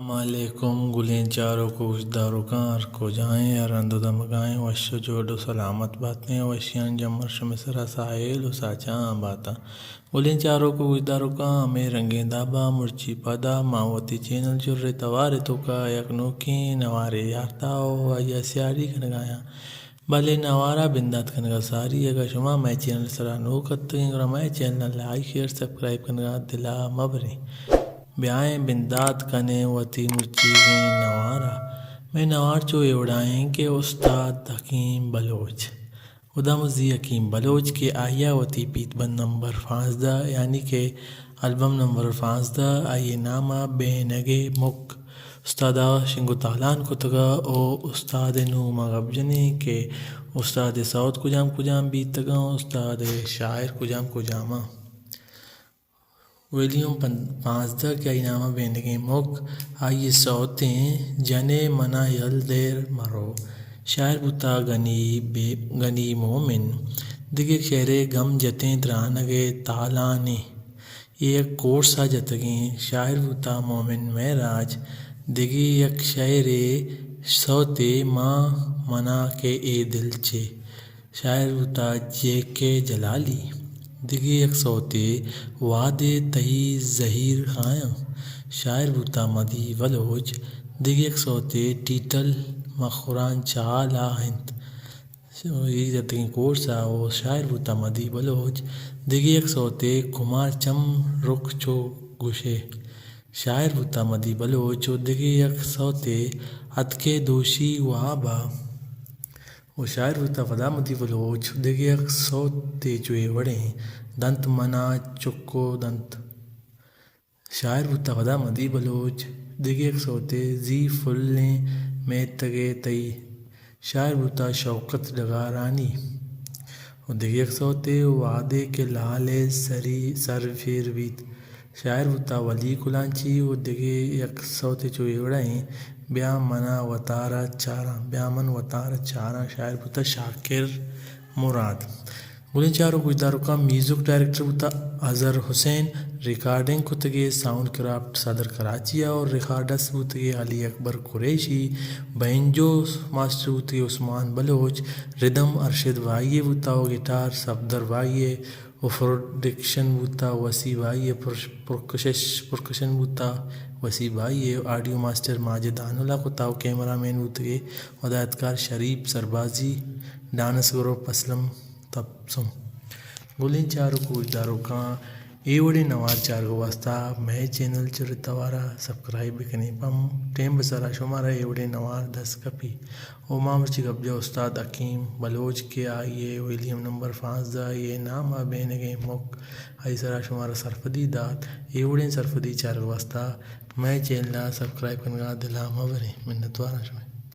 السلام علیکم گلیں چاروک و گوشداروکاں، ہر کجائیں، ہر ہند و دمگائیں، وش و جوڑ و سلامت باتیں، وشیان جمر شمے سرا ساہیل و ساچاں باتاں۔ گلیں چاروک و گوشداروکاں، ہمے رنگیں دابا مرچی پدا ما وتی چینل چرے توارے توکا یک نوکیں نوارے یارتا و آئیا سیاری کنگایاں۔ بلے نوارا بندات کنگا ساری، اگاں شما مئے چینل سرا نوک اتگیں گڑا مئے چینل لائک، شیئر، سبسکرائب کنگا دلا مبریں۔ بیائیں بندات کنیں وتی مرچیگیں نوارا۔ مئے نوار چو اے وڑائیں کہ استاد حکیم بلوچ، ہدا مزی حکیم بلوچ کہ آئیا وتی پیت بند نمبر پانزدہ، یعنی کہ البم نمبر پانزدہ، آئی ناما بینگے مک استادا شنگ و تالان کتگا و استاد نوما گپ جنیں کہ استاد سوت کجام کجام بیتگاں، استاد شاعر کجام کجاماں۔ ویلیوم پن-، پانزدہ کہ آئی ناما بینگیں مک، آئی سوتیں جنے منا یل دیر مرو۔ شاعر بوتا گنی بے-، گنی مومن۔ دگہ شعرے گم جتیں درانگے تالانی۔ اے یک کورسا جتگیں۔ شاعر بوتا مومن معراج۔ دگہ یک شعرے سوتے ماں منا کہ اے دل چے۔ شاعر بوتا جے کے جلالی۔ دگہ یک سوتے وہدے تئی زہیر خایاں۔ شاعر بوتا مدی بلوچ۔ دگہ یک سوتے ٹیٹل مخوران چالا انت۔ اے جتگیں کورسا و شاعر بوتا مدی بلوچ۔ دگہ یک سوتے کمار چم رک چو گوشے۔ شاعر بوتا مدی بلوچ و دگہ یک سوتے اتکے دوشی وابا۔ و شاعر بوتا پدا مدی بلوچ، دگہ یک سوتے چو اے وڑیں دنت منا چکو دنت۔ شاعر بوتا پدا مدی بلوچ، دگہ یک سوتے زی پھلیں میتگے تئی۔ شاعر بوتا شوکت ڈگارانی۔ و دگہ یک سوتے وہدے کہ لال ء سری سر پھیر بیت۔ شاعر بوتا ولی کلانچی و دگہ یک سوتے چو اے وڑا ایں، بیا منا وتارا چاراں، بیا من وتارا چاراں۔ شاعر بوتا شاکر مراد۔ گلیں چاروک گوشداروکاں، میوزک ڈائریکٹر بوتا اظہر حسین، ریکارڈنگ کتگے ساؤنڈ کرافٹ صدر کراچی ء اور ریکارڈسٹ بوتگے علی اکبر قریشی، بینجو ماسٹر بوتگے عثمان بلوچ، ردم ارشد بھائی ء بوتا و گٹار صفدر بھائی ء و پروڈکشن بوتا وسی بھائی ء، پر-، پرکشش، پرکشن بوتا وسی بھائی ء، آڈیو ماسٹر ماجد آنولا کتا و کیمرہ مین بوتگے ہدایت کار شریف سربازی، ڈانس گروپ اسلم تبسم۔ گلیں چاروک و گوشداروکاں، اے وڑیں نوار چارگ ء واستا مئے چینل چرے توارا سبسکرائب بکنیں، پہ ٹیم بسرا شمارا اے وڑیں نوار دست کپی۔ و ما مرچی گپ جا استاد حکیم بلوچ کہ آئی ء ویلیم نمبر پانزدہ، آئی ء نام ء بینگیں مک، آئی سرا شمارا سرپدی دات۔ اے وڑیں سرپدی چارگ ء واستا مئے چینل ء سبسکرائب کنگا دلا مبریں۔ منتواراں شمئے۔